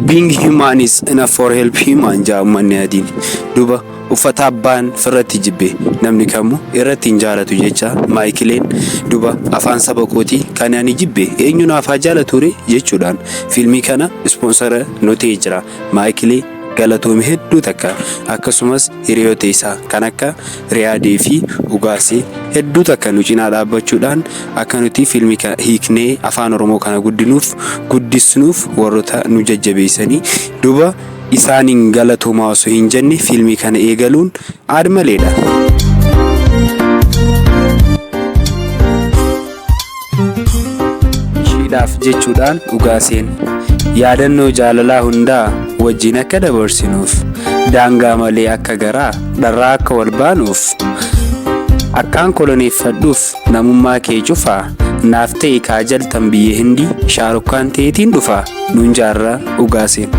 Being human is enough for help human jaa ummanni adiin. Duba uffata abbaan firratti jibbe namni kamuu irratti hin jaalatu jecha Maayikileen duba afaan saba kootii kan ani jibbe eenyu naaf haa jaalatu ree jechuudhaan fiilmii kana ispoonsara nu ta'ee jira. Maayikilee galatoomi hedduu takka akkasumas hiriyoota isaa kan akka Riyaadee fi Ugaasee hedduu takka nu cinaa dhaabbachuudhaan akka nuti fiilmii kana hiiknee afaan Oromoo kana guddinuuf guddisnuuf warroota nu jajjabeessanii duba isaaniin galatoomaa osoo hin jenne fiilmii kana eegaluun aad-maleedha. Ishiidhaaf jechuudhaan Ugaaseen yaadannoo jaalalaa hundaa wajjin akka dabarsinuuf daangaa malee akka garaa dharraa akka wal baanuuf akkaan koloneeffadhuuf namummaa kee cufaa naaf ta'e kaajaltan biyya Hindii Shaarukkaan ta'eetiin dhufa nuun jaarraa Ugaaseen.